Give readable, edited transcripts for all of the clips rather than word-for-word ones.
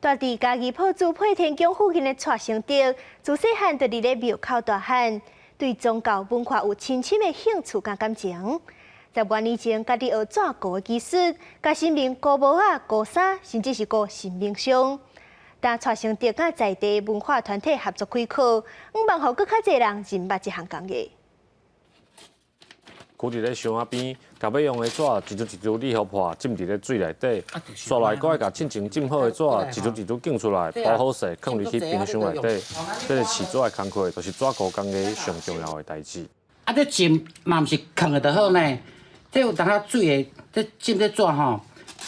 住佇嘉義朴子配天宮附近的蔡成德，自細漢就佇咧廟口大漢，對宗教文化有深深的興趣佮感情。十外年前，家己學紙糊的技術，共神明糊帽仔、糊衫，甚至是糊神明像。當蔡成德佮在地文化團體合作開課，向望予閣較濟人認捌這項工藝。囥佇咧箱仔邊，共欲用的紙一張一張理予破，浸佇咧水內底，紲來閣愛共進前浸好的紙一張一張揀出來，包好勢，囥入去冰箱內底。這个試紙的工課，就是紙糊工藝上重要的代誌。啊，這浸嘛毋是囥的就好呢，這有當仔水會，這浸這紙吼，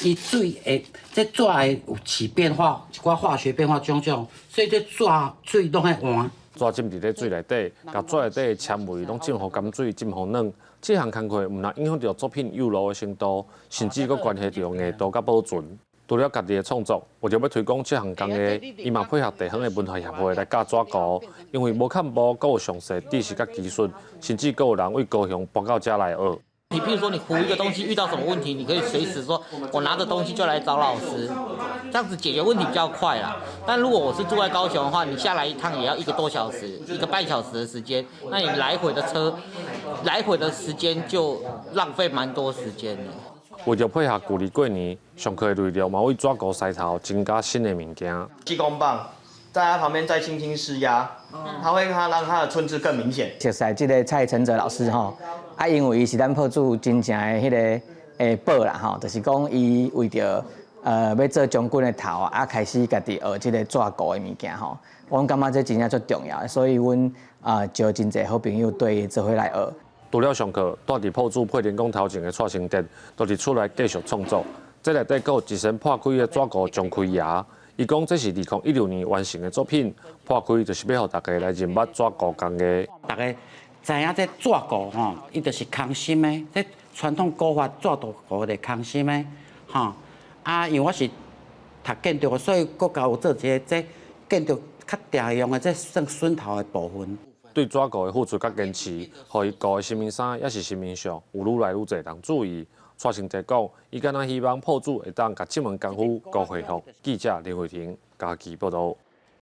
伊水會，這紙會有起變化，一寡化學變化種種，所以這紙水攏愛換。紙浸佇咧水內底，共紙內底的纖維攏浸予甘水，浸予軟。這項工課毋但影響著作品幼路的程度，甚至閣關係著硬度佮保存。除了家己的創作，為著欲推廣這項工藝，伊嘛配合地方的文化協會來教紙糊。因為無崁步，閣有詳細知識佮技術，甚至閣有人為高雄搬到遮來學。你譬如說，你糊一個東西遇到什麼問題，你可以隨時說，我拿着東西就來找老師，這樣子解決問題比較快啦。但如果我是住在高雄的話，你下來一趟也要一個多小時、一個半小時的時間，那你來回的車、來回的時間就浪費蠻多時間的。為著配合舊曆過年，上課的內容嘛為紙糊師頭增加新的物件。吸光棒在它旁邊再輕輕施壓，它會讓它的春字更明顯。熟似這个蔡承哲老師吼，啊，因為伊是咱朴子真正的彼个寶啦吼，就是講伊為著欲做將軍的頭啊，開始家己學這个紙糊的物件吼。阮感覺這真正足重要的，所以阮啊招真濟好朋友綴伊做伙來學。除了上課，住佇朴子配天宮頭前的蔡成德，都佇厝內繼續創作。這內底閣有一身破開的紙糊將開爺。伊講這是2016年完成的作品，破開就是欲予大家來認捌紙糊工藝。大家知影這紙糊吼，伊就是空心的，這傳統古法紙糊的空心的，吼。啊，因為我是讀建築的，所以閣較有做一个這建築較常用的這算榫頭的部分。對紙糊的付出佮堅持，予伊糊的神明衫抑是神明像，有愈來愈濟人注意。蔡成哲講，伊敢若希望朴子會當共這門功夫閣恢復。記者林慧婷嘉義報導。